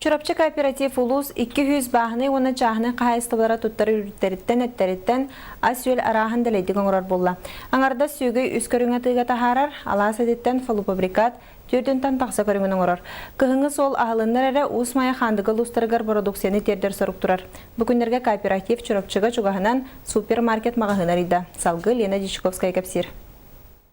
Чурапчы кооператив улуус 200 бааһынай уонна чааһынай хаһаайыстыбалара туттар үрүттэриттэн-эттэриттэн ас-үөл арааһын дэлэйдик оҥорор буолла. Аҥардас сүөгэй үс көрүҥ атыыга таһаарар, алаас этиттэн полуфабрикат түөртүнтэн тахса көрүҥүн оҥорор. Кыһыҥҥы суол аһылыннар эрэ Уус Майа Хаандыга улуустарыгар бородууксуйаны тиэрдэр сорук турар. Бу күннэргэ кооператив Чурапчыга чугаһынан супермаркет маҕаһыын арыйда. Салгыы Лена Дьячковская кэпсиир.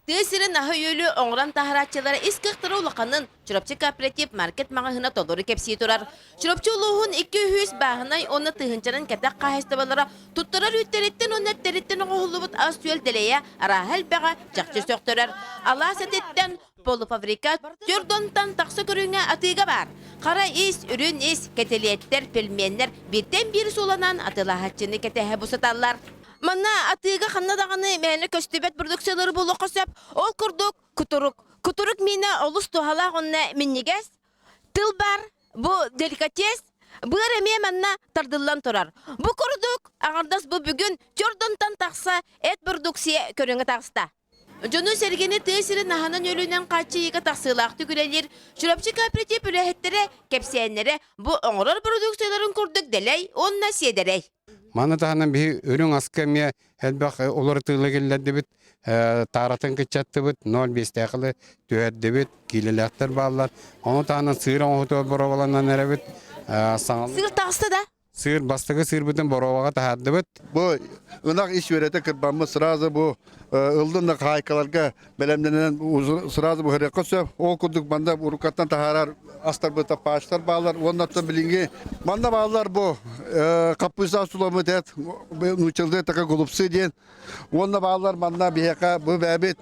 Тыа сирин аһы-үөлү оҥорон таһарааччылара ис кыахтара улаханын Чурапчы кооператив маркет маҕаһыына толору кэпсии турар. Чурапчы улууһун 200 бааһынай уонна тыһыынчанан кэтэх хаһаайыстыбалара туттарар үүттэриттэн уонна эттэриттэн оҥоһуллубут ас-үөл дэлэйэ арааһа элбэҕэ чахчы сөхтөрөр. Алаас этиттэн полуфабрикат түөрт тахса көрүҥэ атыыга баар. Хара ис, үрүн ис, кэтилиэттэр, пельменнэр бииртэн биир сууланан атыылаһааччыны кэтэһэ бусаталлар. Манна атыыга ханна даҕаны мээнэ көстүбэт продукциялары булуохха сөп. Ол курдук кутурук. Кутурук миинэ олус туһалаах уонна минньигэс. Тыл бар, бу деликатес, быар эмиэ манна тардыллан турар. Бу курдук аҥардас бу бүгүн чордонтон тахса эт продукция көрүҥэ таҕыста. Дьону-сэргэни тыа сирин аһынан-үөлүнэн хааччыйыыга тахсыылаахтык үлэлиир Чурапчы кооператив үлэһиттэрэ кэпсээннэрэ бу оҥорор продукцияларын курдук дэлэй уонна сиэдэрэй. Маны таһынан биһи үрүҥ аска эмиэ элбэх уларытыылы киллэрдибит, тааратын кыччаттыбыт, 0,5-тээхили түһэрдибит, киилэлээхтэр бааллар. Ону таһынан сыыр оҥоһутугар боруобаланан эрэбит. Сыыр таҕыста да? Сыыр бастакы сыырбытын боруобаҕа таһаардыбыт. Бу ынах ис үөрэтэ кырбаммыт сразу бу ыллын да хаайкаларга бэлэмнэнэн сразу буһарыахха сөп. Ол курдук манна уруккаттан таһаарар астарбыт паачтар бааллар. Уонна билиҥҥи манна бааллар бу хаппыыста суламмыт эт нууччалыы така голубцы диэн. Уонна бааллар манна биһиэхэ бу бэйэбит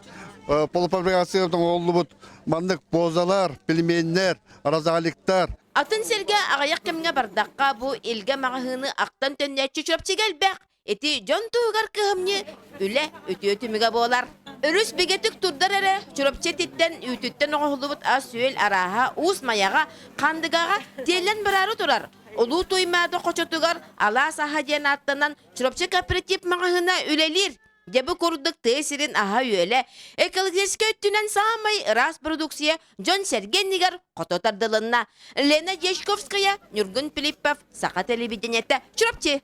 полуфабрикация оҥоһуллубут маннык позалар, пельменнэр, розаликтар. Атын сиргэ аҕыйах кэмҥэ бардахха бу Илгэ маҕаһыыны ахтан төннөөччү Чурапчыга элбэх. Ити дьон туһугар кыһамньы үлэ үтүө түмүгэ буолар. Өрүс бигэтик турдар эрэ Чурапчы этиттэн, үүтүттэн оҥоһуллубут ас-үөл арааһа Уус Майаҕа, Хандыгаҕа тиэллэн бараары турар. Улуу Туймаада хочотугар Алаас аһа диэн ааттанан Чурапчы кооператив маҕаһыына үлэлиир. Дьэ бу курдук тыа сирин аһа-үөлэ экологическай өттүнэн саамай ыраас продукция дьон-сэргэ иннигэр хото тардылынна. Лена Дьячковская, Ньургун Филиппов, Саха телевидениетэ, Чурапчы.